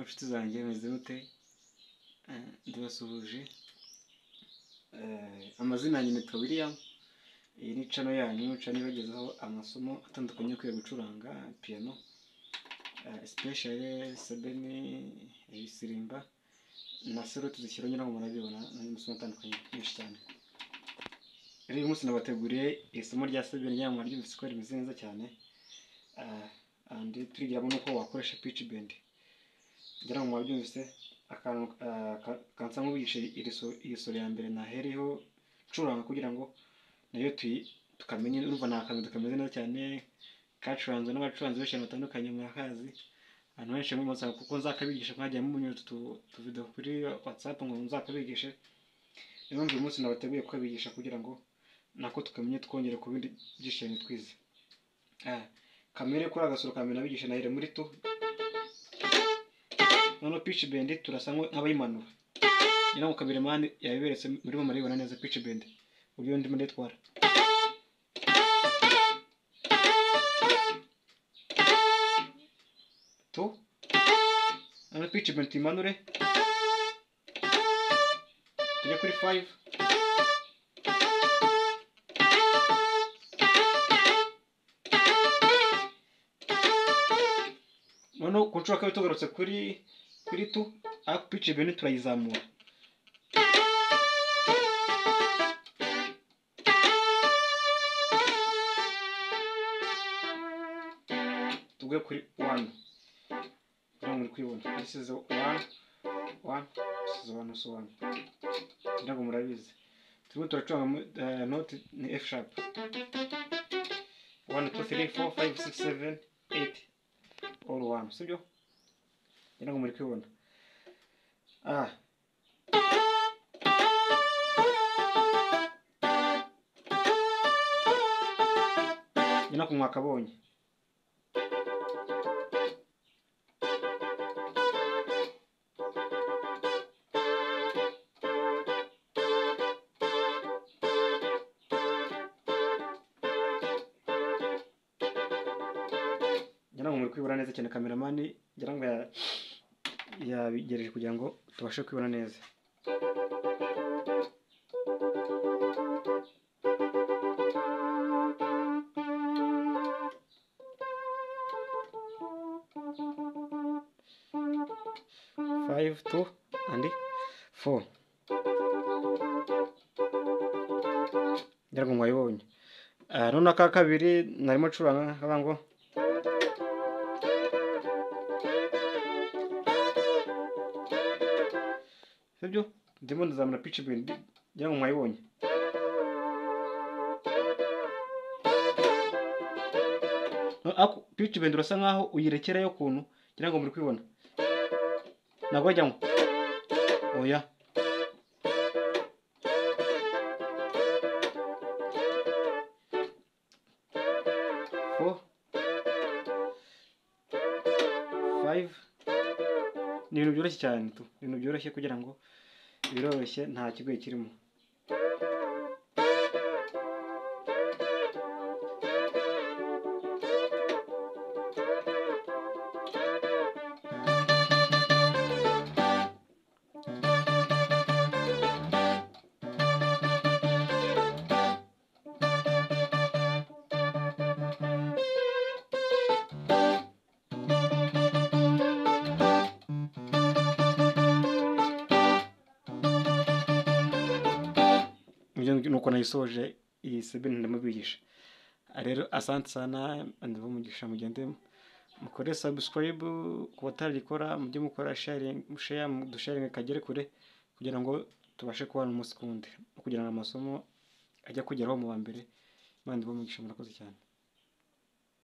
Inshuti zanjye meze mute? Ndabasuhuje. Amazina yanjye nitwa William. Iyi ni channel yanyu, channel ibagezaho amasomo atandukanye yo kwiga gucuranga piano, especially sebeni, ibisirimba na solo tuzishyiraho, ngira ngo murabibona, n'andi masomo atandukanye menshi cyane. Rero uyu munsi nabateguriye isomo rya sebeni rya mwaryumvise ko rimeze neza cyane. And turigiramo nuko wakoresha pitch bend. Ngira ngo mwabyumvise akantu kansa nk'ubigisha iyi solo ya mbere nahereho ncuranga kugira ngo nayo tukamenye. Urumva ni akantu kameze neza cyane, kacuranzwe n'abacuranzi benshi batandukanye, murakazi ahantu henshi muri Masaka, kuko nzakabigisha mwagiye munyura utu video kuri WhatsApp ngo nzakabigishe. Niyo mpamvu uyu munsi nabateguye kukabigisha kugira ngo nako tukamenye, twongere ku bindi byinshi cyane twize. Kamere kuri agasoro ka mbere nabigisha nahere muri tu, noneho pitch bend turasa nk'abayimanura. Ngira ngo kameramani yabiberetse, murimo murabibona neza pitch bend uburyo ndimo nditwara. Tu noneho pitch bend tuyimanure tujye kuri 5, noneho ku nshuro ya kabiri tugarutse kuri tu, ariko pitch bend turayizamura. Tuguye kuri 1, kugira ngo muri kwibona. This is 1 1, this is 1 also 1. Ngira ngo murabizi. Turimo turacuranga note ni F sharp. 1 2 3 4 5 6 7 8 all 1, sibyo? Ngira ngo muri kwibona. Ngira ngo mwakabonye. Ngira ngo muri kwibona neza cyane, kameramani ngira ngo yabigereje kugira ngo tubashe kwibona neza. Five, 2 and 4. Ngira ngo mwayibonye. None aka kabiri narimo ncuranga kavuga ngo sibyo, ndimo ndazamura pitch bend, ngira ngo mwayibonye. Ako pitch bend urasa nkaho uyirekerayo ukuntu, ngira ngo muri kwibona. Ntabwo wajya ngo oya. Four, 5. Ni ibintu byoroshye cyane tu, ibintu byoroshye kugira ngo biroroshye, nta kigoye kirimo. Nuko nayisoje iyi sebeni ndamubigisha. Rero asante sana, ndabamugisha, mugende mukore subscribe ku batarikora, mujye mukora sharing, share, dusharinge kagere kure kugira ngo tubashe kubana umunsi ku wundi, kugira ngo amasomo ajya kugeraho mu wa mbere. Imana ibahe umugisha, murakoze cyane.